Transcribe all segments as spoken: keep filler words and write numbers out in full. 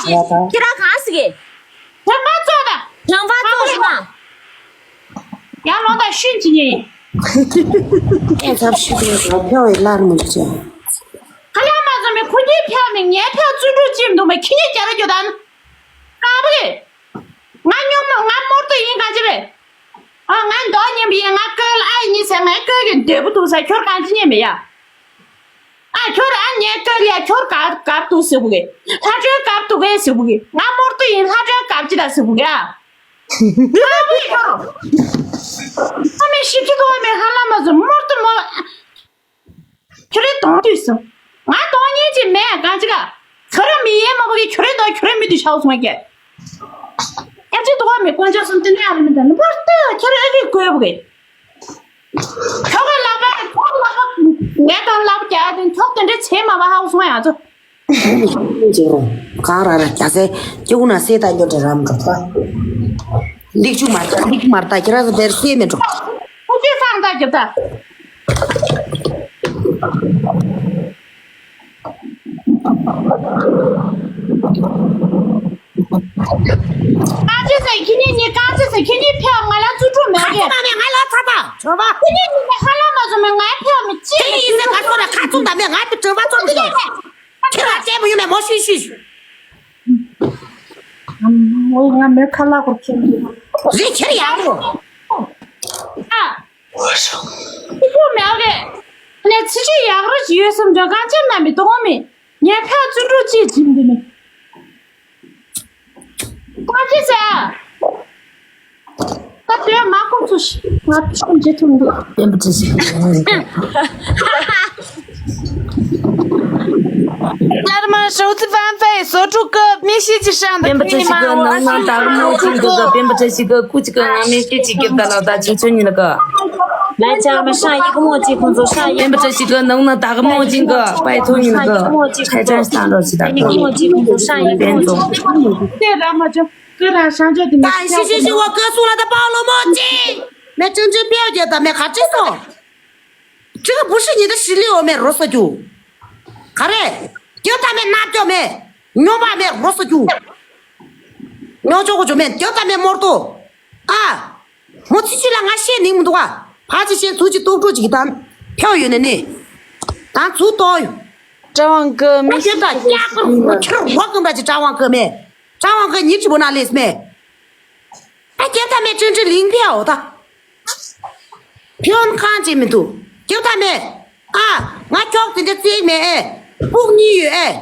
ཡ་ད། ཁྱེད་རང་གང་ཟིག་གི། དོན་པ་ཚོ་དང་། དོན་པ་ཚོ་ཞུ་ན། ཡང་ལོང་དང་ཤུན་གྱི་ཉིན། ཨེ་ཚབ་ཤི་དུས་ལ་ཕེའུ་ཡི་ལར་མི་འཇུག་ཅིང་། ཁ་ལག་མ་བཟོ་མི་ཁོ་གཉིས་ཕེའུ་མི་ངའི་ཕེའུ་བརྩོན་འགྲུས་ཅི་མི་འདུག་མི་ཁྱི་གཉིས་རྒྱ་ར་རྒྱུ་དང་། ཀ་བུ་གི། ང་སྨྱོ་མོ་ང་རྨོར་ཏོ་ཡིན་ག་ཅི་རེད། ཨ་ང་མདོག་ཉན་པ་ཡིན། ང་ཀིར་ལ་ཨ་ཡི་གཉིས་ཟེར། ངའི་ཀིར་གི་འདོད་པོ་འདུག་ཟེར། ཁྱོད་གང་ཅི་ཉན་མི་ཡ། ཨ་ཁྱོད་ཨ་ངའི་ཀིར་ལ་ཁྱོད་ག་གབ་འདུག་ཟེར་བུ་གི། ལྷ་སྒྲོན་གབ་འདུག་གས་ཟེར་བུ་གི། ང་རྨོར་ཏོ་ཡིན། ལྷ་སྒྲོན་གབ་ཅི་ད་ཟེར་བུ་གི་ཨ། ང་བུ་ཁྱོད། ཨ་མི་ཤི་ཁྱི་དོ་མི་ཧ་ལ་མ་ཟེར་རྨོར་ཏོ་མོ། ཁྱོད་རའི་གདོང་དུས་སོང་། ང་གདོང་ཉིད་ཀྱི་མེད་གང་ཅི་ག་ཁྱོད་ར་མི་ཡེ་མ་བུ་གི་ཁྱོད་རའི་གདོང་ཁྱོད་རའི་མི་དུ་ཤའུ་སོང་གས། ཨ་ཅི་དོ་མི་དཀོན་མཆོག་གསུམ་དེ་ནས་ཨ་རི་མི་འདྲ་ནི་བར་ཏུ་ཁྱོད་ར་ཨ་རི་བཀོད་བུ་གི། ཁྱོད་ཀྱི་ལག་པ་ཁྱོད་ལག་པ་ངས་གང་ལག་པ་རྒྱག་དེ་ཁྱོད་དེ་འདྲའི་ཚེ་མ་བ་ཧའུ་སོང་ཡང་ཚོ། ཅེ་རོ། གང་ར་ར་རྒྱ་སེ་སྐྱེ་བོ་ན་སེ་ད་ཉོ་དྲ་རམ་འགྲོ་ད། ལིག་ཆུ་མ་རྒྱ་ལིག་མར་ད་ཁྱེད་ར་སེ་བེར་སེ་མེ་འགྲོ། ཁོ་ཚོས་སང་ད་རྒྱབ་ད། ཀ་ཅི་ཟེར་ཁྱེད་གཉིས་གཉིས་ཀ་ཅི་ཟེར་ཁྱེད་གཉིས་ཕེབས་ང་ལ་བཙུགས་འགྲོ་མེད་གི། ང་ལ་ཚ་ད་བྱོན་པ། ཁྱེད་གཉིས་གཉིས་ཀ་ཧ་ལམ་མ་བཟོ་མེད་ང་ཕེབས་མི་ཅི་དེ་ཡིན་ཟེར་ང་ཚོ་ལ་ཁ་ཚུམ་ད་མེད་ང་དེ་བྱོན་པ་ཚོ་དེ་ཡོད། ཁྱེད་ལ་ཅེ་མོ་ཡོད་མེད་མོ་ཤུས་ཤུས། ཨ་མ་འོ་ང་མེ་ཁ་ལག་གོར་ཁྱེར་འདུག་རེ་ཁྱེར་ཡག་རོ། ཨ། ཁྱེད་ཚོ་མེད་གི། ནས་ཚི་ཆུ་ཡག་རོ་ཞིག་ཡོད་སམ་འདྲ་གང་ཅི་ན་མི་གཏོང་མི། ངས་ཕར་བརྩོན་འགྲུས་ཅིག་བྱིན་འདི་ནི། ཀ་ཅི་ཟེར། ད་དོན་མ་ཁོང་ཚོ་ཞིག་ང་ཆུང་འཇེ་ཐུང་འདུག་དཔེ་མི་སྲིད་ཞིག་ཀརྨ་ཧྲོ་ཙི་ཕན་ཕེ་སོ་ཕྲུག་གི་མི་ཤེས་ཀྱི་ཧྲང་དང་དཔེ་མི་སྲིད་ཞིག་གི་ནང་ན་ད་རུང་མོ་ཅིག་འདུག་གི་དཔེ་མི་སྲིད་ཞིག་གི་སྐུ་ཅིག་གི་ང་མི་ཤེས་ཅིག་གི་ད་ལ་ད་ཆུ་ཆུ་ཉིན་གི་ལས་ཅག་མི་ཧྲང་ཡིག་མོ་ཅིག་ཁོང་ཚོ་ཧྲང་ཡིག་དཔེ་མི་སྲིད་ཞིག་གི་ནང་ན་ད་གི་མོ་ཅིག་གི་པའི་ཐོ་ཉིན་གི་ཁ་ཅན་སྟངས་རོ་ཞིག་ད་གི་ཡིག་མོ་ཅིག་ཁོང་ཚོ་ཧྲང་ཡིག་མོ་ཅིག་ཀི་ར་ཧྲང་ཅོ་དེ་མི་ཤེས་ཅིག་གི་ད་ཤི་ཤི་ཤི་བ་ཀི་སུ་ལ་ད་པའོ་ལོ་མོ་ཅིག་མེ་ཅུང་ཅུང་པེའོ་རྒྱལ་ད་མེ་ཁ་ཅི་སོ། ཁྱི་ག་བུ་ཧྲི་ཉི་ད་ཧྲི་ལི་འོ་མེ་རོ་ས་རྒྱུ། ག་རེ། རྒྱུ་ད་མེ་ན་རྒྱུ་མེ། ཉོ་བ་མེ་རོ་ས་རྒྱུ། ཉོ་ཆོག་གོ་ཆོ་མེ་རྒྱུ་ད་མེ་མོར་ཏོ། ཨ། མོ་ཚི་ཆི་ལ་ང་ཤེས་ནིང་མི་འདུག་ག་ཕ་ཆི་ཤེས་ཚུ་ཆི་ཏོག་ཏོག་ཅིག་གི་དམ། ཕེའོ་ཡོད་ནི་ནི། ད་ཚུ་ཏོ་ཡོད། གྲྭ་བང་གི་མི་ཤེས་ཀྱི་རྒྱུ་ད་ཀྱག་གི་རོ་ཁྱི་རོ་གི་འདྲ་ཅི་གྲྭ་བང་གི་མེ། གྲྭ་བང་གི་ཉི་ཆི་བོ་ན་ལེས་མེ། ཨ་རྒྱབ་ད་མེ་ཅན་ཅི་ལིང་ཕེའོ་ད། ཕེའོ་ཁང་ཅི་མི་འདུག་རྒྱབ་ད་མེ། ཨ། ང་ཁྱོག་དེ་འདྲ་བརྩིགས་མེ་ཨེ། སྤུག་གཉིས་ཡོད་ཨེ།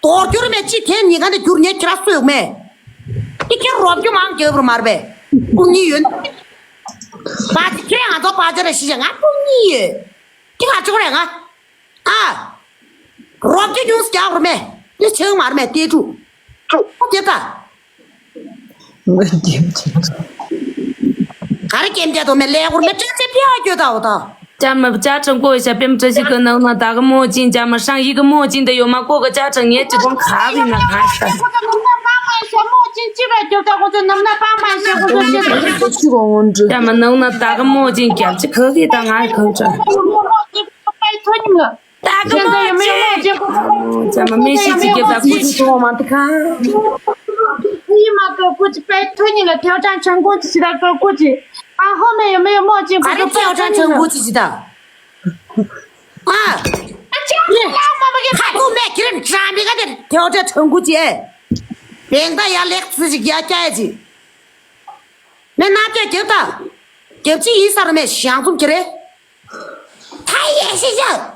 དོར་རྒྱུར་མེ་ཅི་ཐེན་ཉི་ག་འདི་རྒྱུར་ཉེ་ཁྱེར་སོས་མེ། ཨི་ཁྱེར་རོབ་རྒྱུ་མང་རྒྱབ་རུ་མར་པས། སྤུག་གཉིས་ཡོད། པ་ཅི་ཁྱེར་ང་ཚོ་པ་ཅི་རེ་ཤི་ཞེ་ང་སྤུག་གཉིས་ཡོད། ཁྱེད་ང་ཅོག་རེ་ང་། ཨ། རོབ་ཀྱི་ཉུང་སྐྱག་རུ་མེ། དེ་ཆེང་མར་མེ་དེ་ཀྲུ། ཀྲུ། ཨ་དེ་ད། ག་རེ་སྐྱེམ་རྒྱ་དོ་མེ་ལས་གུར་མེ་ཀྲེ་ཀྲེ་ཕི་ཨ་ཀྱོ་ད་འོ་ད། ཅ་མ་ཅ་ཁྲང་ཀོ་ཤ་པེམ་ཀྲ་ཤི་གི་ནང་ན་ད་གི་མོ་ཅིན་ཅ་མ་ཧྲང་ཡི་གི་མོ་ཅིན་དེ་ཡོ་མ་ཀོ་གི་ཅ་ཁྲང་ངེ་ཅི་གོང་ཁ་བི་ན་ཁ་ཤ། ཅ་མ་ནང་ན་ད་གི་མོ་ཅིན་རྒྱབ་ཅི་ཁ་གི་ད་ང་ཁ་ཅ། ད་གི་མོ་ཅི། ཅ་མ་མེ་ཤི་ཅི་གི་ད་ཀུ་ཅི་ཐོ་མ་ཏི་ཁ། ཡི་མ་ཀ་ཀུ་ཅི་པའི་ཐོ་ཉི་ལ་ཐེའོ་ཅང་ཆང་ཀུ་ཅི་ཞི་ད་ཀ་ཀུ་ཅི། ཨ་ཧོ་མེ་ཡོ་མེ་ཡོ་མོ་ཅི་ཀུ་ཨ་རེ་ཅི་ཐེའོ་ཅང་ཆང་ཀུ་ཅི་ཞི་ད། ཨ། ཨ་ཅག་ལ་མ་མ་གི་ཁ་ཀུ་མེ་ཁི་རན་ཅ་མི་ག་དེ་ཐེའོ་ཅང་ཆང་ཀུ་ཅི་ཨེ། བེང་ད་ཡ་ལེགས་ཚི་ཅི་གི་ཡ་ཀྱ་ཡ་ཅི། མེ་ན་ཀྱ་རྒྱབ་ད། རྒྱབ་ཅི་ཡིན་ས་རུ་མེ་ཞང་ཙུམ་ཁྱེར་རེ། ཐ་ཡེ་ཤི་ཞག་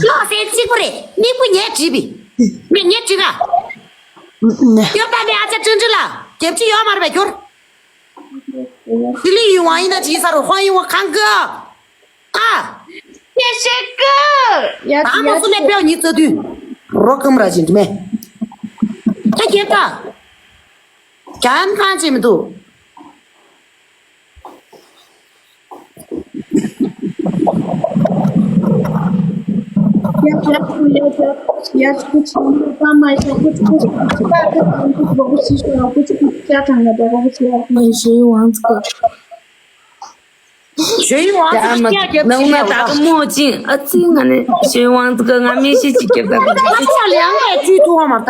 ལོ་སེ་གཅིག་པུ་རེད། མིག་པུ་ཉལ་བྲིས་པི། མིག་ཉལ་བྲིས་ག་རྒྱབ་ད་མེ་ཨ་ཅག་ཀྲིན་ཀྲིན་ལ། རྒྱབ་ཅི་ཡོད་མ་རེད་པས་ཁྱོར། ཟི་ལི་ཡིན་བ་ཡིན་ན་ཅི་ཡིན་ས་རུ་ཧོ་ཡིན་བ་གང་གི། ཨ། ཡེ་ཤེ་ཀི། ཡ་ད་མ་སུ་ལེ་པེའོ་ཉི་ཙོ་དུས། རོ་ཀམ་ར་བཞིན་དུ་མེ། ད་རྒྱབ་ད། རྒྱ་ཡམ་ཐང་ཆེ་མི་འདུག་ཞོ་ཡི་ཝང་ཙི་ཀྱ་རྒྱབ་ཅི་ནང་ན་ད་ག་མོ་ཅིང་ཨ་ཙི་ང་ནི་ཞོ་ཡི་ཝང་ཙི་ཀ་ང་མི་ཤི་ཅི་རྒྱབ་ད་ག་ང་ཚོ་ལ་ཡང་ངས་བཅུད་ཐུ་བ་མ་ད།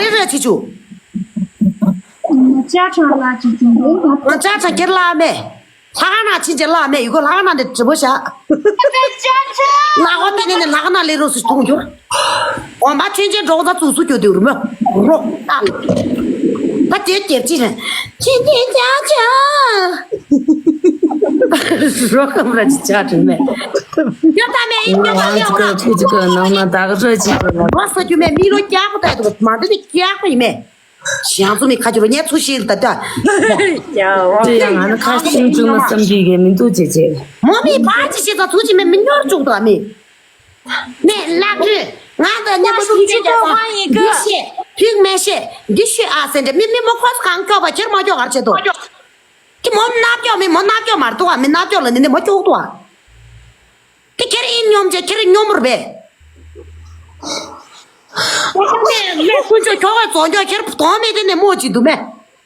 རེ་རེ་བྱེད་ཆུ། ཅ་ཁྲ་ལ་ཅི་ཅི་འདུག་ང་ཅ་ཁྲ་ཁྱེར་ལ་མེད། ལྷ་ཁང་ནང་ཕྱིན་ཅི་ལ་མེད་ཡུ་གོ་ལྷ་ཁང་ནང་དེ་དྲི་པོ་བྱ། ལ་གོ་དེ་ནས་ནས་ལྷ་ཁང་ནང་ལས་རོགས་སུ་ཐུང་འགྱུར། འོ་མ་ཆོས་ཅན་འགྲོགས་ཚ་ཚུགས་སུ་གྱོད་དེ་རུ་མོ་རོ་ཨ། ད་དེ་སྐྱེར་ཅི་རེད། ཆོས་ཅན་ཅ་ཁྲ། རོ་ཁམ་ར་ཅི་ཅ་ཁྲ་མེད། ཡོད་ད་མེད་ཡིན་ཡོད་ད་ཡོད་ད། ཁུ་ཅི་གི་ནང་ན་ད་ག་ར་ཅི་གི་ལ། རོ་སོ་རྒྱུ་མེད་མི་ལོ་རྒྱག་པ་ད་དུ་མ་འདི་ནི་རྒྱག་པ་ཡིན་མེད། ཞང་ཚོ་མི་ཁ་ཅི་རོ་ཉེ་ཚུ་ཤིག་ད་ད། ཡ་འོ། དེ་ཡང་ང་ནི་ཁ་ཤིང་བཅུག་ན་བསམ་གྱི་གི་མི་འདུག་ཅེ་ཅེ། མོ་མི་ཕ་ཅི་ཤེས་ད་ཚུ་ཅི་མེད་མི་ཉོར་བཅུག་ད་མི། ནས་ལག་ཁྲི། ང་ད་ཉེ་མོ་ལུག་ཅི་ད་ད། འདི་ཤེས། ཕིག་མེ་ཤེས། འདི་ཤེས་ཨ་སེ་འདྲ་མི་མི་མོ་ཁོ་གང་སྐྱོ་བ་ཁྱེར་མ་སྐྱོ་གར་ཆེ་དོ། དེ་མོ་མནབ་སྐྱོ་མི་མོ་མནབ་སྐྱོ་མར་དོ་བ་མི་མནབ་སྐྱོ་ལ་ནི་ནི་མོ་སྐྱོ་དོ་བ། དེ་ཁྱེར་ཨིན་སྙོམས་ཅེ་ཁྱེར་སྙོམས་རུ་བས། ལས་ཀུན་སྤྱོད་ཁྱོ་གའི་བཙོག་འཇོག་ཁྱེར་གདོང་མེད་དེ་ནས་རྨོ་ཅི་འདུག་མེད།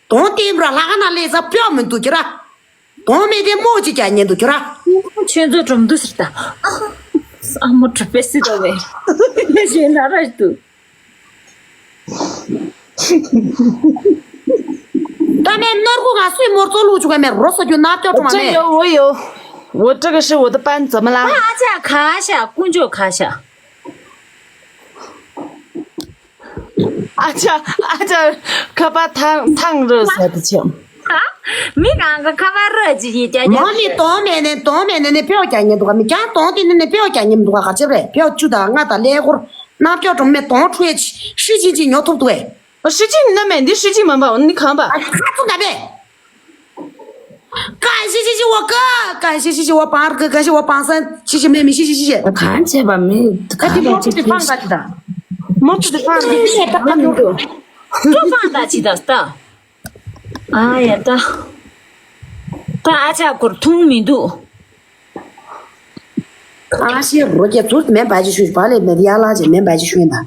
གདོང་བསྟན་ར་ལྷ་ཁང་ནང་སླེབས་ས་ཕྱོགས་མི་འདུག་ཁྱེར་ར། གདོང་མེད་དེ་རྨོ་ཅི་ཀྱང་ཉན་འདུག་ཁྱེར་ར། ཁྱོད་ཚོ་གྲོང་དུ་ཟེར་ད། ཨ་མོ་གྲུ་པེ་སི་ད་བས། ཞེ་ན་ར་འདུག་ད་མེད་ནོར་གུ་ག་སུས་མོར་ཚོ་ལུག་བཅུག་ག་མེད་རོ་སོ་རྒྱུ་ནག་ཅོག་ཀྲུང་མེད། 我这有，我有，我这个是我的班，怎么啦？ ཨ་ཅག་ག་ཤ་ཀུན་སྤྱོད་ག་ཤ། 阿姐，阿姐，可把烫烫热死的钱。 ཧ། མི་གང་ག་ཁ་པར་རོ་ཅི་ཡི་ཀྱ་ཀྱ། མོ་ནི་གདོང་མེད་ནས་གདོང་མེད་ནས་ནི་ཕེའོ་ཀྱ་ཉན་འདུག་ག་མི་ཀྱང་གདོང་དེ་ནི་ནི་ཕེའོ་ཀྱ་ཉན་འདུག་ག་ག་ཅེ་རེད་ཕེའོ་བཅུ་དང་ལྔ་དང་ཀླད་ཀོར་ནག་ཀྱོག་ཀྲུང་མེད་གདོང་ཁྲུ་ཡེ་ཧྲི་ཅི་ཅི་ཉོ་ཐུབ་འདུག་གས། 我实际你那买的实际蛮棒，你看吧。 ཁ་ཚུ་ད་པས། ཀ་ཤི་ཤི་ཤི་བ་ཀ་ཀ་ཤི་ཤི་ཤི་བ་པང་ཀ་ཀ་ཤི་བ་པང་སན་ཤི་ཤི་མེ་མི་ཤི་ཤི་ཤི་ཤི། གང་བྱས་པ་མི་ག་ཁ་དེ་མོ་ཚོ་དེ་ཕང་ད་ཅི་ད། མོ་ཚོ་དེ་ཕང་ད་ཅི་ད། ཀྲུ་ཕང་ད་ཅི་ད་ད། ཨ་ཡ་ད། ད་ཨ་ཅག་སྐོར་ཐུང་མི་འདུག་ཨ་ཤི་རོ་ཀྱ་ཚུར་མེ་འབའ་ཅི་ཤུ་བ་ལེ་མེ་ཡ་ལ་ཅི་མེ་འབའ་ཅི་ཤུ་ཡིན་ད།